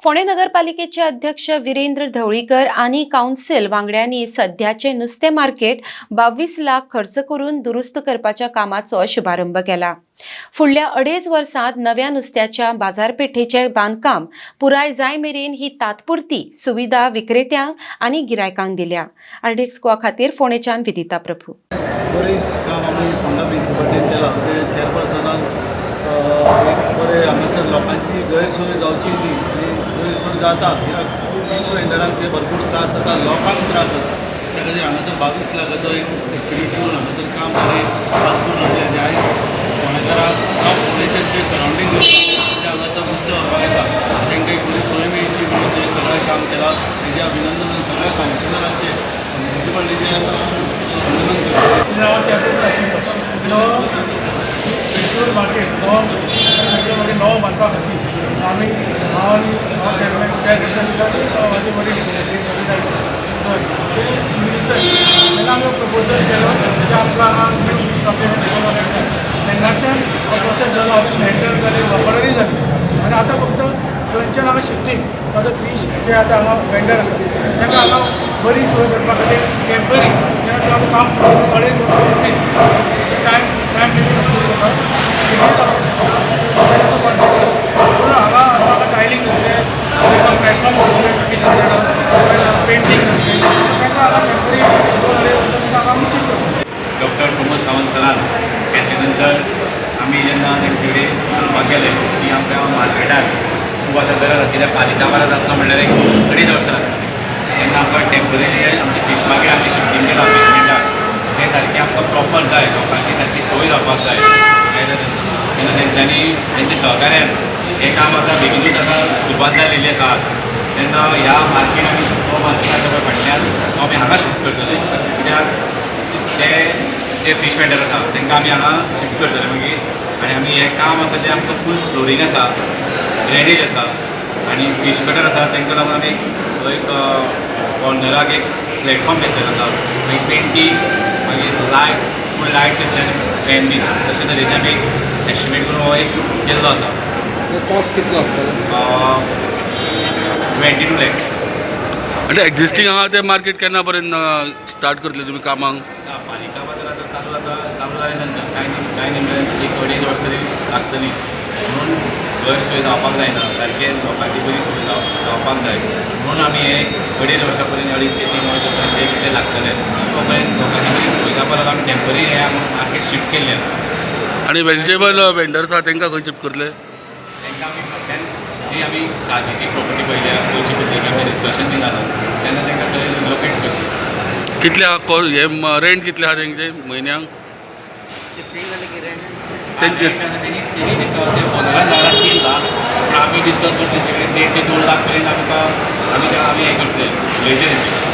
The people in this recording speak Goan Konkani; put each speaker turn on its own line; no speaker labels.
फोंडें नगरपालिकेचे अध्यक्ष विरेंद्र ढवळीकर आनी कावन्सिल वांगड्यांनी सध्याचे नुस्तें मार्केट 22 लाख खर्च करून दुरुस्त करपाच्या कामाचो शुभारंभ केला. फुडल्या अडेज वर्सांत नव्या नुस्त्याच्या बाजारपेठेचें बांदकाम पुराय जाय मेरेन ही तात्पुरती सुविधा विक्रेत्यांक आनी गिरायकांक दिल्या. आरडीएक्स गोवा खातीर फोंडेच्यान विदिता प्रभू.
बरें काम आमी फोंडा म्युनिसिपालिटीन केलां. ते चेअरपर्सनान एक बरें हांगासर लोकांची गैरसोय जावची न्ही आनी गैरसोय जाता कित्याक फीश वेंडरांक ते भरपूर त्रास जाता, लोकांक त्रास जाता. त्या खातीर हांगासर 22 लाखाचो एक एस्टिमेट करून हांगासर काम बरें पास करून हाडलें. आनी आयज फोंडेकारांक जावं फोंडेचे जे सरावंडींग लोक ते हांगासर नुस्तें व्हरपाक येता, तांकां एक बरी सोय मेळची म्हणून तें सगळें काम केलां. तेजें अभिनंदन, सगळ्या कावन्सिलरांचें, म्युनिसिपालिटीचें अभिनंदन करता.
हांव चेअरपर्सन आशिल्लो. नवो फेस्टिवल मार्केट, नवो फेस्टिवल मार्केट नवो बांदपा खातीर आमी, हांव आनी हांव चेअरमॅन चेअरपर्सन आशिल्लो आनी म्हाजे वडील सर ते मिनिस्टर आशिल्ले. तेन्ना आमी प्रपोजल केलो की आमकां हांगा न्यू फीश मार्केट डेवलप जाय. तेन्नाच्यान हो प्रोसेस जालो, टेंडर जाले, ऑर्डरूय जाली आनी आतां फक्त थंयच्यान हांगा शिफ्टींग. आतां फीश जे आतां हांगा वेंडर आसा, तांकां हांगा बरी सोय करपा खातीर टेंपररी, जेन्ना तो आमी काम सुरू करून 2.5 वर्सां टायम टायम लिमीट आसतली ताका, तो कॉन्ट्रॅक्टर म्हणून हांगा आतां हांगा टायलींग जातलें, प्लॅटफॉर्म जातलें, फीश पेंटींग जातलें. तांकां हांगा टेंपररी 2-2.5 वर्सां तांकां हांगा आमी शिफ्ट करतले.
डॉक्टर प्रमोद सावंत सरान घेतले नंतर आमी जेन्ना तेंचे कडेन सांगपाक गेले की आमच्या मार्केटाक खूब आतां गरज आसा, कित्याक पालिका बाजार जातलो म्हणल्यार एक अडीच वर्सां लागतलीं. तेन्ना आमकां टेंपररी आमची फीश मार्केट आमी शिफ्टींग केलां बेजमेंटाक, तें सारकें आमकां प्रॉपर जाय, लोकांची सारकी सोय जावपाक जाय. तेन्ना तेंच्यांनी तेंच्या सहकार्यान हें काम आतां बेगिनूच आतां सुरवात जालेली आसा. तेन्ना ह्या मार्केट आमी तो मार्केट आसा पळय फाटल्यान, तो आमी हांगा शिफ्ट करतले, कित्याक ते जे फीश वेंडर आसा तांकां आमी हांगा शिफ्ट करतले मागीर. आनी आमी हें काम आसा तें आमचो फूल फ्लोरींग आसा, ड्रेनेज आसा आनी फीश कटर आसा. तांकां लागून आमी एक कॉर्नराक एक प्लॅटफॉर्म घेतलेलो आसा. मागीर पेंटींग, मागीर लायट, फूल लायट्स येतले आनी फॅन बीन, तशे तरेचे आमी एक एस्टिमेट करून हो एक केल्लो आसा.
कॉस्ट कितलो आसतलो?
22 लॅक्स.
आनी एक्झिस्टींग आहा ते मार्केट केन्ना पर्यंत स्टार्ट करतले तुमी कामाक?
ना, पालिका बाजार आतां चालू जाता. चालू जाले नंतर कांय न्ही, कांय न्ही म्हळ्यार एक अडीच वर्स तरी लागतली. म्हणून गैरसोय जावपाक जायना, सारकें लोकांची बरी सोय जावपाक जाय म्हणून आमी हे 2.5 वर्सां पर्यंत, 2.5 ते 3 वर्सां पर्यंत ते कितले लागतले तो पर्यंत लोकांची बरी सोय जावपाक लागून आमी टेंपररी हे मार्केट शिफ्ट केल्लें आसा.
आनी वेजिटेबल वेंडर्स आहा तांकां खंय शिफ्ट करतले?
तांकां आमी फाटल्यान जी आमी काजीची प्रॉपर्टी पळयल्या, पळोवची पडली, आमचें डिस्कशन बी जालां, तेन्ना तांकां थंय रिलोकेट करतले.
कितले आहा हे रेंट कितले आहा तेंचे म्हयन्याक?
शिफ्टींग जालें की रेंट?
तेणी ते ओनरान धाडला 3 लाख, पूण आमी डिस्कस करून तेंचे कडेन 1.5 ते 2 लाख पर्यंत आमकां आमी आमी हें करतले, उलयतले तेंचे.